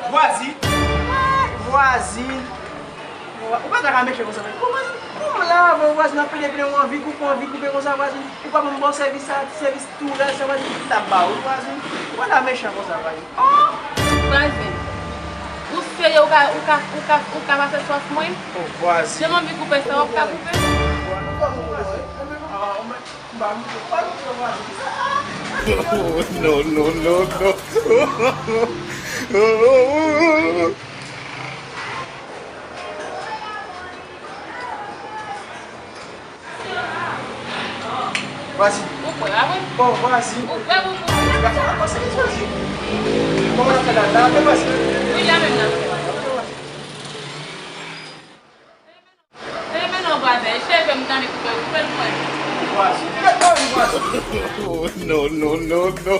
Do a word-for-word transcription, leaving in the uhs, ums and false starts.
Vwazin! Vwazin! Ou pa ta ka mechan konsa, vwazin. Kòman, kòman la, vwazin ap plede plenn, ou anvi koupe, ou anvi koupe konsa, vwazin. Ou pa ban m bon sèvis sa, sèvis tou rèl sa, vwazin. M t ap ba ou, vwazin. Ou pa ta mechan konsa, vwazin. Oh! Vwazin, ou serye, ou ka, ou ka, ou ka, ou ka pase swaf mwen? Oh, vwazin. Jan m anvi koupe sa, w ap ka koupe? Vwazin, vwazin. Oh, non, non, non, non. Vwazin. Ou kwè, a wi? Bon, vwazin. Ou kwè, ou kwè? Vwazin. Kòman n ap fè la? La, vwazin. Wi, la menm, la menm. Enben non, vwazin, cheve m tande koupe, koupe l pou mwen. Vwazin. Kèt non, vwazin. Oh, non, non, non, non.